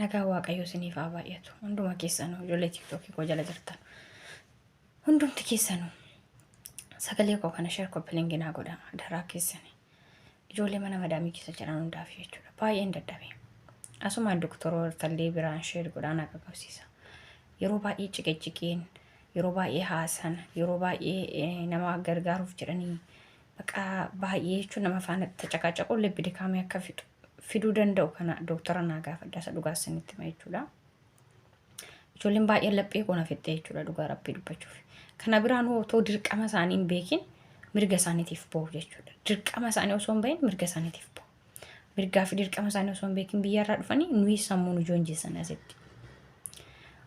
Nagaan Waaqayyoo isiniif haa baay'atu. Hunduma keessanuu ijoollee TikTokii koo jala jirtan. Hundumti keessanuu sagalee koo kana share copy link naa godha daraa keessani. Ijoollee mana madaamii keessa jiran hundaaf jechuudha. Baay'een dadhabe. Asumaan doktoroota illee biraan share godhaa naa qaqqabsiisa. Yeroo baay'ee ciqiciqiin, yeroo baay'ee haasan, yeroo baay'ee nama gargaaruuf jedhanii baqaa baay'ee jechuun nama faana tacaqacaquun lebbi dikaamee akka fixu fiduu danda'u kana doktora naa gaafadha isa dhugaa isinitti hima jechuudha. Ijoolleen baay'een laphee koo na fixxe jechuudha dhugaa rabbii dubbachuuf. Kana biraan otoo dirqama isaanii hin beekin mirga isaaniitiif ba'u jechuudha. Dirqama isaanii osoo hin bahin mirga isaaniitiif ba'u. Mirgaa fi dirqama isaanii osoo hin beekin biyyarraa dhufanii nuyi sammuu nu joonjessan asitti.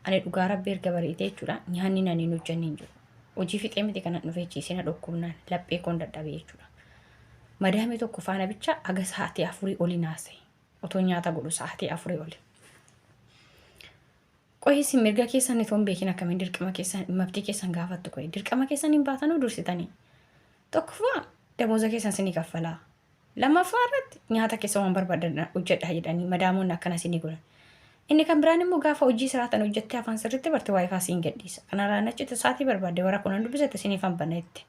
Ani dhugaa rabbii erga bari'ite jechuudha nyaanni nani hin hojjenne hin jiru. Hojii fixee miti kanan dhufee ciisee na dhukkubnaan laphee koon dadhabe jechuudha. Madaamii tokko faana bicha haga sa'aatii 4 oli naasa'e. Otoo nyaata godhu sa'aatii 4 oli. Qoyi isin mirga keessan itoo hin beekin akkamiin dirqama keessan mabtii keessan gaafattu qoyi dirqama keessan hin baatanuu dursitanii. Tokkoffaa damooza keessan isinii kaffalaa. Lammaffaa irratti nyaata keessa waan barbaadan hojjedhaa jedhanii madaamonni akkana isinii godhan. Inni kan biraan immoo gaafa hojii siraatan hojjettee afaan sirriitti barte waayifaa siin gadhiisa. Kanarraan achitti sa'aatii barbaadde warra kunan dubbisette isiniif hanbana jette.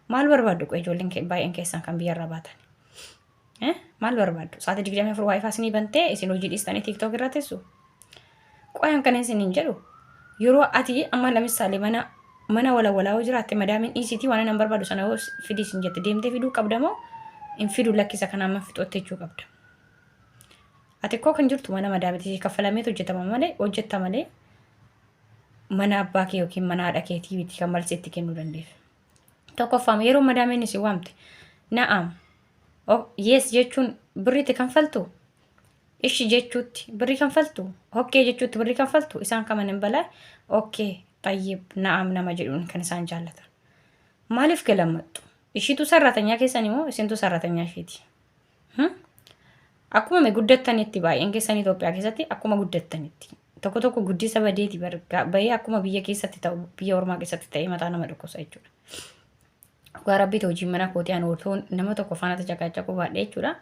Maal barbaaddu qoy ijoolleen baay'een keessan kan biyyarraa baatan? Maal barbaaddu? Sa'aatii 24 waayifaa isinii bantee isin hojii dhiistanii TikTok irra teessu? Qoy kan isiniin jedhu yeroo ati amma lamisaalee mana walawalaa yoo jiraatte madaamiin dhiisiitii waan nan barbaadu sana yoo fidii isin jette deemtee fiduu qabda moo hin fidu lakkisa kana amma fixootte jechuu qabda. Ati koo kan jirtu mana madaamiiti kaffalameetu hojjetama malee hojjetta malee mana abbaa kee yookiin mana haadha keetii miti kan malsi itti kennuu dandeessu. Tokkoffaa yeroo madaamiin isin waamte na'am yes jechuun birriitti kanfaltu ishi jechuutti birrii kanfaltu okay jechuutti birrii kanfaltu isaan kaman hin balaa okay xayyib na'am nama jedhuun kan isaan jaallatan. Maaliif galammattu? Ishiitu sarratanyaa keessan immoo isintu sarratanyaa ishiiti. Akkuma mee guddattanitti baay'een keessan Itoophiyaa keessatti akkuma guddattanitti tokko tokko guddisa badeeti bahee akkuma biyya keessatti ta'u biyya ormaa keessatti ta'ee mataa nama dhukkubsa jechuudha. Dhugaa rabbiiti hojii mana kootii ani otoo nama tokko faana tacaqaacaquu baadhee jechuudha.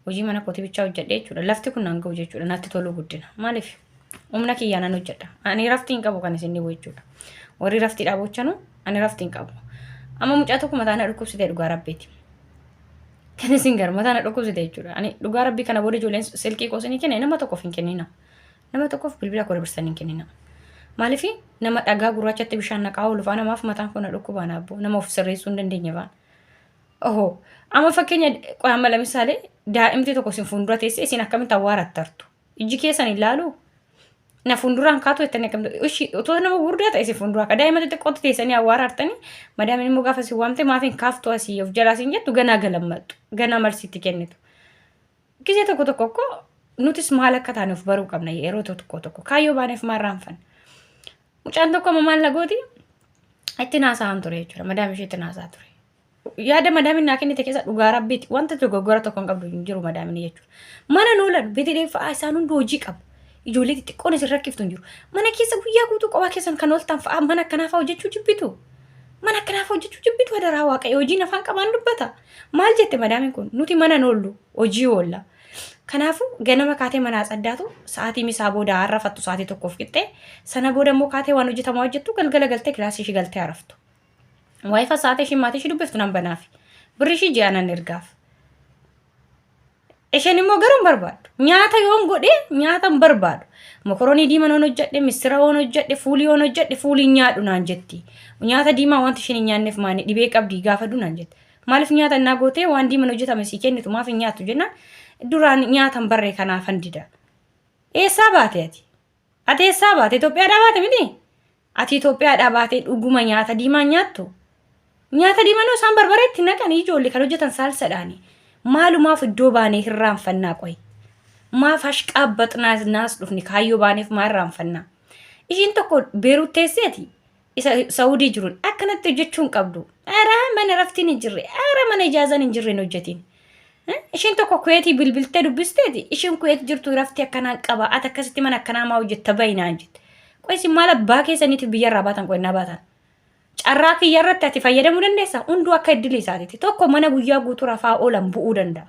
Hojii mana kootii bichaa hojjedhee jechuudha. Lafti kun naan ga'u jechuudha. Natti toluu guddina. Maaliif? Humna kiyyaan nan hojjedha. Ani raftii hin qabu kan isin dhibu jechuudha. Warri raftii dhaabochanu ani raftii hin qabu. Amma mucaa tokko mataa na dhukkubsite dhugaa rabbiiti. Kan isin gara mataa na dhukkubsite jechuudha. Ani dhugaa rabbii kana booda ijoolleen silkii koo isinii kenne nama tokkoof hin kennina. Nama tokkoof bilbila koo dabarsanii hin kennina. Maaliif nama dhagaa gurraachatti bishaan naqaa oolu faana maaf mataan koo na dhukkubaa na abboo nama of sirreessuu hin dandeenye faana. Ohoo amma fakkeenya amma lamisaalee daa'imti tokko isin fuuldura teessee isin akkamitti awwaarattartu. Ijji keessan hin laaluu? Na fuulduraan kaatu jettanii akkamitti ishi otoo nama gurguddaa ta'e isin fuulduraa ka daa'ima xixiqqootti teessanii awwaarartanii madaamiin immoo gaafa isin waamte maaf hin kaaftu asii of jalaa isin jettu ganaa galammattu ganaa malsiitti kennitu. Gisee tokko tokko koo nutis maal akka taane of baruu qabna yeroo tokko tokko kaayyoo baaneef maal raanfanna. Mucaan tokko amma maal lagooti itti naasa'an ture jechuudha madaamii ishee itti naasa'aa ture. Yaada madaamiin naa kennite keessa dhugaa rabbiiti wanta dogoggora tokko hin qabdu hin jiru madaamiin jechuudha. Mana noolan betelee fa'aa isaan hundi hojii qabu. Ijoollee xixiqqoon isin rakkiftu hin jiru. Mana keessa guyyaa guutuu kophaa keessan kan ooltan fa'aa mana akkanaa fa'aa hojjechuu jibbitu. Mana akkanaa fa'aa hojjechuu jibbitu adaraa waaqayyo hojiin afaan qabaan dubbata. Maal jette madaamiin kun nuti mana noollu hojii oolla. Kanaafuu ganama kaatee manaa tsaddaatu sa'aatii misaa booda harrafattu sa'aatii tokkoof qixxee sana booda immoo kaatee waan hojjetamaa hojjettu galgala galtee kilaasii ishii galtee haraftu. Waayifa sa'aatii ishii maatii ishii dubbiftu nan banaafi. Birri ishii ji'a nan ergaaf. Isheen immoo garuu hin barbaaddu. Nyaata yoon godhe nyaata hin barbaadu. Mokoroonii diimaa yoon hojjedhe, missira yoon hojjedhe, fuulii yoon hojjedhe fuulii hin nyaadhu naan jetti. Nyaata diimaa wanti isheen hin nyaanneef maani dhibee qabdi gaafadhu naan jetti. Maaliif nyaata innaa gootee waan diiman hojjetame sii kennitu maaf hin nyaattu jennaan duraan nyaata hin barree kanaafan dida. Eessaa baate ati? Ati eessaa baate? Itoophiyaadhaa baate miti? Ati Itoophiyaadhaa baatee dhuguma nyaata diimaa nyaattu? Nyaata diimaa noo isaan barbareetti naqanii ijoollee kan hojjetan saalsadhaani. Maalumaaf iddoo baanee hirraanfannaa qoyi. Maaf hashqaabbaxnaa naas dhufni kaayyoo baaneef maa irraanfannaa? Ishiin tokko Beerut teesseeti isa Saudii jiruun akkanatti hojjechuu hin qabdu. Ara mana raftiin hin jirre, ara mana ijaazaan hin jirre hin hojjetiin. Ishiin tokko Kuweetii bilbiltee dubbisteeti. Ishiin Kuweet jirtu raftii akkanaan qaba. Ati akkasitti mana akkanaa maa hojjetta bahi naan jette. Qoy isin maal abbaa keessaniitiif biyyarraa baatan qoy baatan. Carraa kiyya irratti ati fayyadamuu dandeessa. Hunduu akka iddilii isaatiiti. Tokko mana guyyaa guutuu rafaa oolan bu'uu danda'a.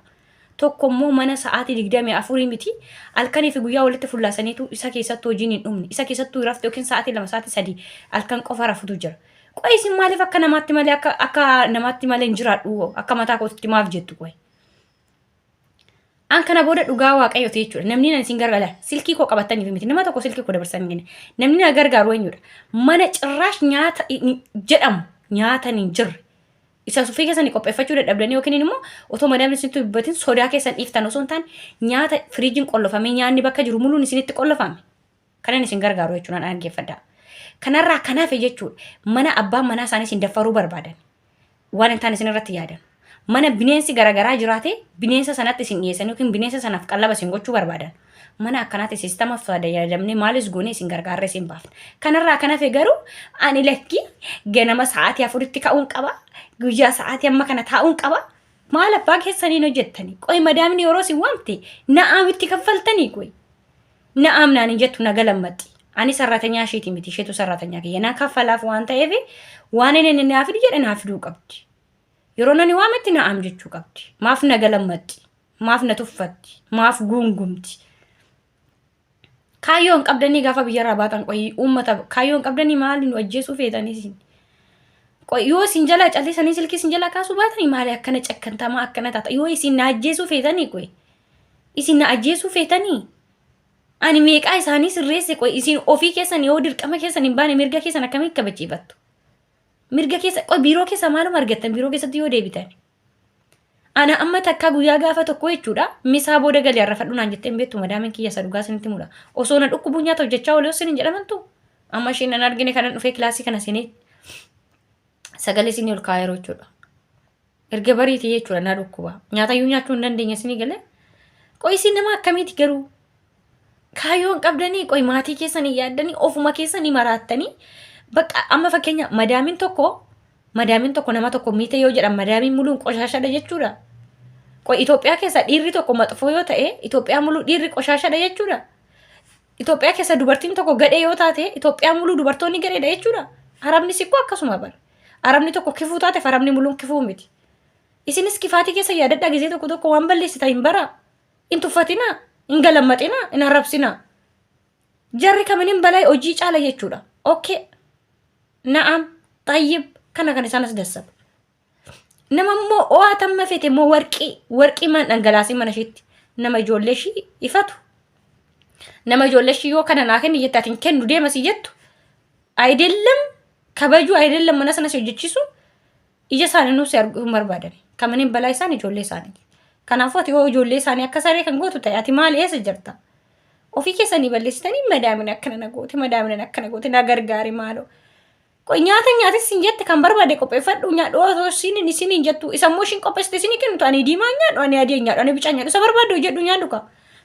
Tokko immoo mana sa'aatii 24 miti halkanii fi guyyaa walitti fullaasaniitu isa keessattuu hojiin hin dhumne. Isa keessattuu rafte yookiin sa'aatii 2 sa'aatii 3 halkan qofa rafutu jira. Qoy isin maaliif akka namaatti malee akka namaatti malee hin jiraadhu akka mataa kootitti maaf jettu qoy. An kana booda dhugaa waaqayyooti jechuudha. Namni nan isin gargaara. Silkii koo qabattaniif miti. Nama tokko silkii koo dabarsan hin kenne. Namni na gargaaru eenyudha? Mana cirraash nyaata jedhamu nyaatan hin jirre. Isa ofii keessanii qopheeffachuu dadhabdanii yookiin immoo otoo madaamni isinitti dubbatin sodaa keessan dhiiftan osoo hin taane nyaata firiijiin qollofamee nyaanni bakka jiru muluun isinitti qollofame. Kanan isin gargaaru jechuudha dhaggeeffadhaa. Kanarraa kan hafe jechuudha mana abbaan manaa isaanii isin daffaruu barbaadan. Waan hin taane isin irratti yaadan. Mana bineensi garaagaraa jiraate bineensa sanatti isin dhiyeessan yookiin bineensa sanaaf qallaba isin gochuu barbaadan. Mana akkanaatti siistama fayyadamnee maalis goonee isin gargaarree isin baafna. Kanarraa kan hafe garuu ani lakki ganama sa'aatii 4tti ka'uun qaba. Guyyaa sa'aatii amma kana taa'uun qaba. Maal abbaa keessaniin hojjettanii? Qoy madaamni yeroo isin waamte na'aam itti kaffaltanii qoy. Na'aam naan hin jettu na galammaxxi. Ani sarratanyaa isheeti miti isheetu sarratanyaa kiyya. Na kaffalaaf waan ta'eef waan inni naa fidu jedhe naa fiduu qabdi. Yeroo nani waametti na'aam jechuu qabdi. Maaf na galammaxxi? Maaf na tuffatti? Maaf guungumti? Kaayyoo hin qabdanii gaafa biyyarraa baatan qoyii uummata kaayyoo hin qabdanii maali nu ajjeesuu feetanii isin? Qoy yoo isin jalaa callisanii silkii isin jalaa kaasuu baatanii maali akkana cakkantamaa akkana taata yoo isin na ajjeesuu feetanii qoy isin na ajjeesuu feetanii ani meeqaa isaanii sirreesse qoy isin ofii keessan yoo dirqama keessan hin baane mirga keessan akkamitti kabachiifattu? Mirga keessa qoy biiroo keessa maaluma argattan biiroo keessatti yoo deebitan? Ana amma takkaa guyyaa gaafa tokko jechuudha misaa booda gali arrafadhu naan jettee hin beektu madaamiin kiyya isa dhugaa isinitti mudha. Osoo na dhukkubuu nyaata hojjechaa oolee isin hin jedhamantu. Amma isheen nan argine kanan dhufee kilaasii kana seenee sagalee isinii ol kaa'eeru jechuudha. Erga bariitii jechuudha na dhukkuba. Nyaatayyuu nyaachuu hin dandeenye isinii galee. Qoy isin nama akkamiiti garuu? Kaayyoo hin qabdanii qoy maatii keessanii yaaddanii ofuma keessanii maraattanii bakka amma fakkeenya madaamiin tokko nama tokko miite yoo jedhan madaamiin muluun qoshaashadha jechuudha. Qoy Itoophiyaa keessa dhiirri tokko maxfoo yoo ta'e Itoophiyaa muluu dhiirri qoshaashadha jechuudha. Itoophiyaa keessa dubartiin tokko gadhee yoo taate Itoophiyaa muluu dubartoonni gadheedha jechuudha. Arabni sikkoo akkasuma bara. Arabni tokko kifuu taate arabni muluun kifuu miti. Isinis kifaatii keessa yaadadhaa gisee tokko tokko waan balleessitan hin baraa. Hin tuffatinaa, hin galammaxinaa, hin arrabsinaa. Jarri kaminin balaa hojii caala jechuudha. Okay. Na'am, xayyib, kana kan isaan as dassatu. Nama immoo ho'aa tamma fete immoo warqii, warqii man dhangalaasee mana isheetti nama ijoollee ishii ifatu. Nama ijoollee ishii yoo kana naa kenni jette ati hin kennu deema si jettu. Ayidellam kabajuu ayidellam mana sana si hojjechiisu ija isaanii nuuf si arguu hin barbaadan. Kamaniin balaa isaan ijoollee isaanii. Kanaafuu ati yoo ijoollee isaanii akka saree kan gootu ta'e ati maal eessa jirta? Ofii keessanii balleessitanii madaamina akkana na goote madaamina akkana goote na gargaari maaloo. Qoy nyaata nyaatis hin jette kan barbaade qopheeffadhu nyaadhu osoo isiniin isiniin jettu isa immoo ishiin qopheessite isinii kennitu ani diimaa nyaadhu ani adii nyaadhu ani bicaa nyaadhu isa barbaade hojjedhu nyaadhu ka.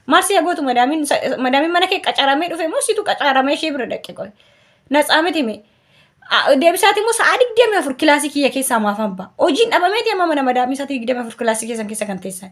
Maal si gootu madaamiin madaamiin mana kee qacaramee dhufe moo situ qacaramee ishee bira dhaqe qoy. Natsaa miti mee. Deebisaati immoo sa'a 24 kilaasii kiyya keessaa maafan ba'a. Hojiin dhabameeti amma mana madaamii sa'aatii 24 kilaasii keessan keessa kan teessan.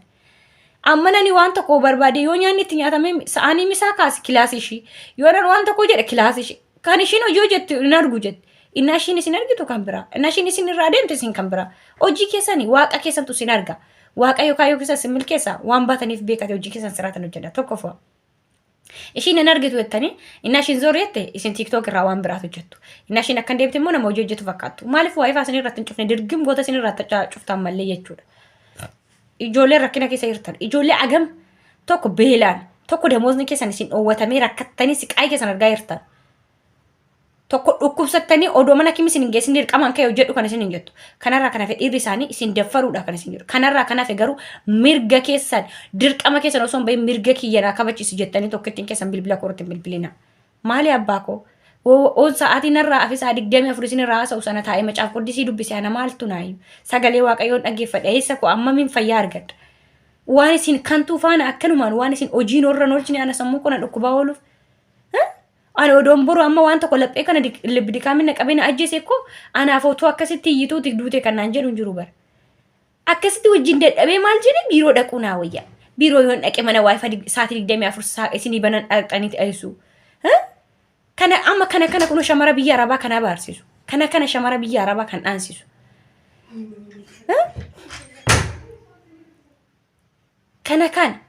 Amma nani waan tokko barbaade yoo nyaanni itti nyaatamee sa'aanii misaa kaasi kilaasii ishii. Yoo nan waan tokko jedhe kilaasii ishii. Kan ishiin hojii hojjettu hin argu jette. Innaa ishiin isin argitu kan biraa. Innaa ishiin isin irraa deemte isin kan biraa. Hojii keessanii waaqa keessantu isin arga. Waaqayyo kaayyoo keessan isin milkeessa waan baataniif beekate hojii keessan siraatan hojjedha. Tokkoffaa. Ishiin hin argitu jettanii innaa ishiin zoor jette isin TikTok irraa waan biraatu hojjettu. Innaa ishiin akkan deebite immoo nama hojii hojjetu fakkaattu. Maaliif waa'ee faa isin irratti hin cufne dirgim goota isin irratti cuftan mallee jechuudha. Ijoolleen rakkina keessa jirtan ijoollee agam tokko beelaan tokko damoozni keessan isin dhoowwatamee rakkattanii siqaayii keessan argaa jirtan. Tokko dhukkubsattanii odoo mana kimi isin hin geessin dirqamaan ka'e hojjedhu kan isin hin jettu. Kanarraa kan hafe dhiirri isaanii isin daffaruudha kan isin jedhu. Kanarraa kan hafe garuu mirga keessan dirqama keessan osoo hin bahin mirga kiyya naa kabachiisu jettanii tokkittiin keessan bilbila koorratti hin bilbilina. Maali abbaa koo? Oon sa'aatii narraa hafe sa'a 24 isin irraa haasa'u sana taa'ee macaaf quddisii dubbise ana maaltu naayu? Sagalee waaqayyoon dhaggeeffadha eessa koo ammamiin fayyaa argadha? Waan isin kantuu faana akkanumaan waan isin hojiin horran oolchine ana sammuu koo na dhukkubaa ooluuf. Ani odoon boru amma waan tokko laphee kana dikaamina na qabee na ajjeese koo anaaf otoo akkasitti iyyituuti duute kan naan jedhu hin jiru bara. Akkasitti wajjin dadhabee maal jedhe biiroo dhaquu naa wayya. Biiroo yoon dhaqe mana waayifa sa'aatii 24 isinii banan dhaqxanii dhiyeessu. Kana amma kana kana kun shamara biyya arabaa kan abaarsisu. Kana kana shamara biyya arabaa kan dhaansisu. Kana kana.